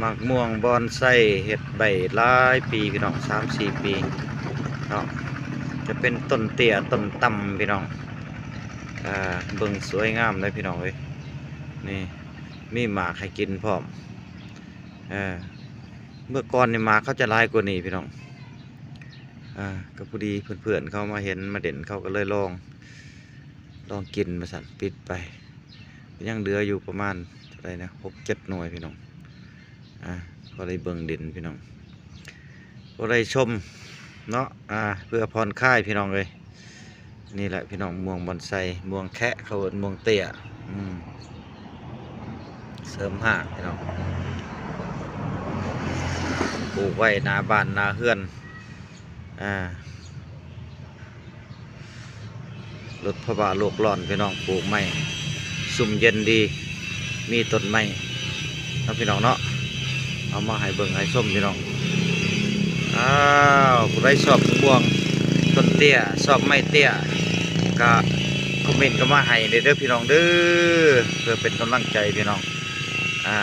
ໝາກມ່ວງບອນໄຊເຮັດໄດ້ຫຼາຍປີພີ່ນ້ອງ ສາມສີ່ປີເນາະ ຈະເປັນຕົ້ນເຕ້ຍຕົ້ນຕ່ຳພີ່ນ້ອງ ອ່າ ເບິ່ງສວຍງາມເດ້ພີ່ນ້ອງເອີຍ ນີ້ມີໝາກໃຫ້ກິນພ້ອມ ເອີ ເມື່ອກ່ອນນີ້ໝາກເຂົາຈະຫຼາຍກວ່ານີ້ພີ່ນ້ອງ ອ່າ ກໍພໍດີເພື່ອນໆເຂົາມາເຫັນມາເດັ່ນ ເຂົາກໍເລີຍລອງ ລອງກິນວ່າຊັ້ນ ປິດໄປ ກໍຍັງເຫຼືອຢູ່ປະມານເທົ່າໃດນະ ຫົກເຈັດໜ່ວຍພີ່ນ້ອງ ອ່າ ພໍໄດ້ເບິ່ງດິນພີ່ນ້ອງ ພໍໄດ້ຊົມເນາະ ອ່າ ເພື່ອຜ່ອນຄາຍພີ່ນ້ອງເອີຍ ນີ້ແຫຼະພີ່ນ້ອງ ມ່ວງບອນໄຊ ມ່ວງແຄະ ເຂົາເອີ້ນມ່ວງເຕ້ຍ ອືມ ເສີມຮາກພີ່ນ້ອງ ປູກໄວ້ໜ້າບ້ານໜ້າເຮືອນ ອ່າ ລົດພາວະໂລກຮ້ອນພີ່ນ້ອງ ປູກໄມ້ຊຸ່ມເຢັນດີ ມີຕົ້ນໄມ້ເນາະພີ່ນ້ອງເນາະ ເອົາມາໃຫ້ເບິ່ງໃຫ້ຊົມພີ່ນ້ອງ ອ້າວ ຜູ້ໃດຊອບມ່ວງຕົ້ນເຕ້ຍ ຊອບໄມ້ເຕ້ຍ ກະຄອມເມັນເຂົ້າມາໃຫ້ເດີພີ່ນ້ອງເດີ ເພື່ອເປັນກຳລັງໃຈພີ່ນ້ອງ ອ່າ